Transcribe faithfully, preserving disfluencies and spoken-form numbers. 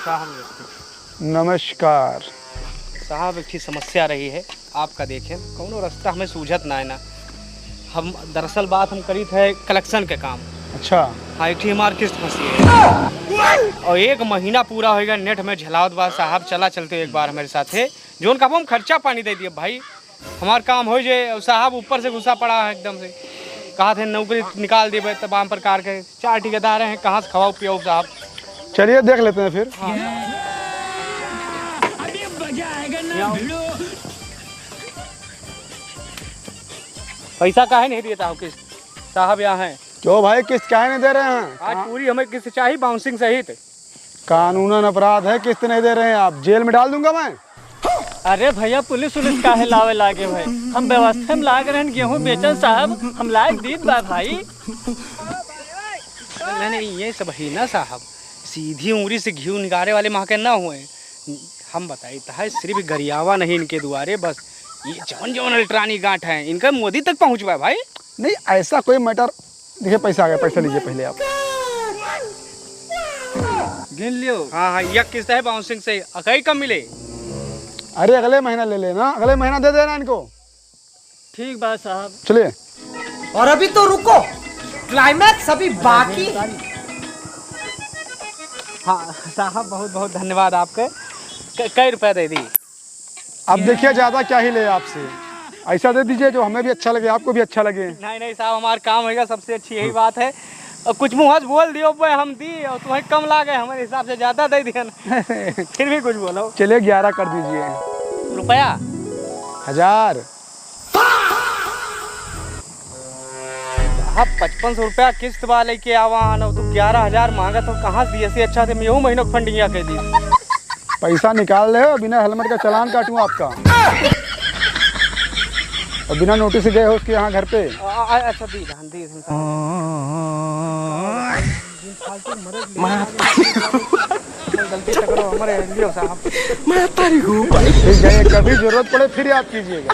साहब नमस्ते। नमस्कार। साहब, एक ठे समस्या रही है, आपका देखें, कौनो रास्ता हमें सूझत ना है ना। हम, दरअसल बात हम करी थे कलेक्शन के काम। अच्छा। हाँ, एक ठे हमार किस्त फंसी है। और एक महीना पूरा होइगा, नेट में झलावत बा साहब, चला चलते एक बार हमारे साथ है, जोन का हम खर्चा पानी दे दिए भाई। हमार काम होइ जाए, और साहब ऊपर से गुस्सा पड़ा है एकदम से। कहा थे नौकरी निकाल देबे तमाम प्रकार के, चार ठेकेदार हैं, कहाँ से खवाओ पियाओ साहब? चलिए देख लेते हैं फिर। हाँ। पैसा काहे नहीं देता हो किस्त? साहब यहाँ हैं। क्यों भाई, किस्त काहे नहीं दे रहे हैं? आज हाँ। पूरी हमें किस्त चाहिए, बाउंसिंग सहित। कानूनन अपराध है, किस्त नहीं दे रहे हैं आप, जेल में डाल दूंगा मैं। अरे भैया, पुलिस उलिस काहे लावे लागे भाई? हम व्यवस्था में लाग रहन गेहूं बेचन साहब, हम लाग दीत बा भाई। नहीं, नहीं, ये सब ही ना साहब, सीधी उंगली से घी निकारे वाले माँ के ना हुए। हम बताई तो है, सिर्फ गरियावा नहीं इनके दुआरे, बस ये जवन जवन अल्टरानी गांठ है, इनका मोदी तक पहुँचवा है भाई। नहीं, ऐसा कोई मैटर, देखिए, पैसा आ गया, पैसा लीजिए पहले आप। गिन लियो। हाँ, हाँ, यह किस्त है बाउंसिंग से, अकई कम मिले। अरे, अगले महीना ले लेना, अगले महीना दे देना इनको। ठीक बा साहब। चलिए। और अभी तो रुको, क्लाइमैक्स अभी बाकी है। हाँ साहब, बहुत बहुत धन्यवाद आपके। क-, कई रुपया दे दी? अब देखिए, ज्यादा क्या ही ले आपसे, ऐसा दे दीजिए जो हमें भी अच्छा लगे, आपको भी अच्छा लगे। नहीं, नहीं साहब, हमारा काम होइगा, सबसे अच्छी यही बात है। और कुछ मुँह से बोल दियो, भाई, हम दी और तुम्हें कम लागे, हमारे हिसाब से ज्यादा दे दिया ना। फिर भी कुछ बोलो। चलिए, ग्यारह कर दीजिए। रुपया? हजार। साहब, पचपन सौ रुपया किस्त बा, लेके आवा न, तू ग्यारह हजार मांगत हो, कहाँ से दिए? से अच्छा थे, मैं यहू महीनों की फंडिंग कह दी। पैसा निकाल ले, बिना हेलमेट का चालान काटूं आपका। और बिना नोटिस के गए हो उसके यहाँ घर पे। आ, आ, अच्छा, दी, दी, दी, दी। फालतू मरे ले। मार गलती से करो, हमारे एनजीओ साहब। मार तारी को भाई। ठीक है, कभी जरूरत पड़े फिर याद कीजिएगा।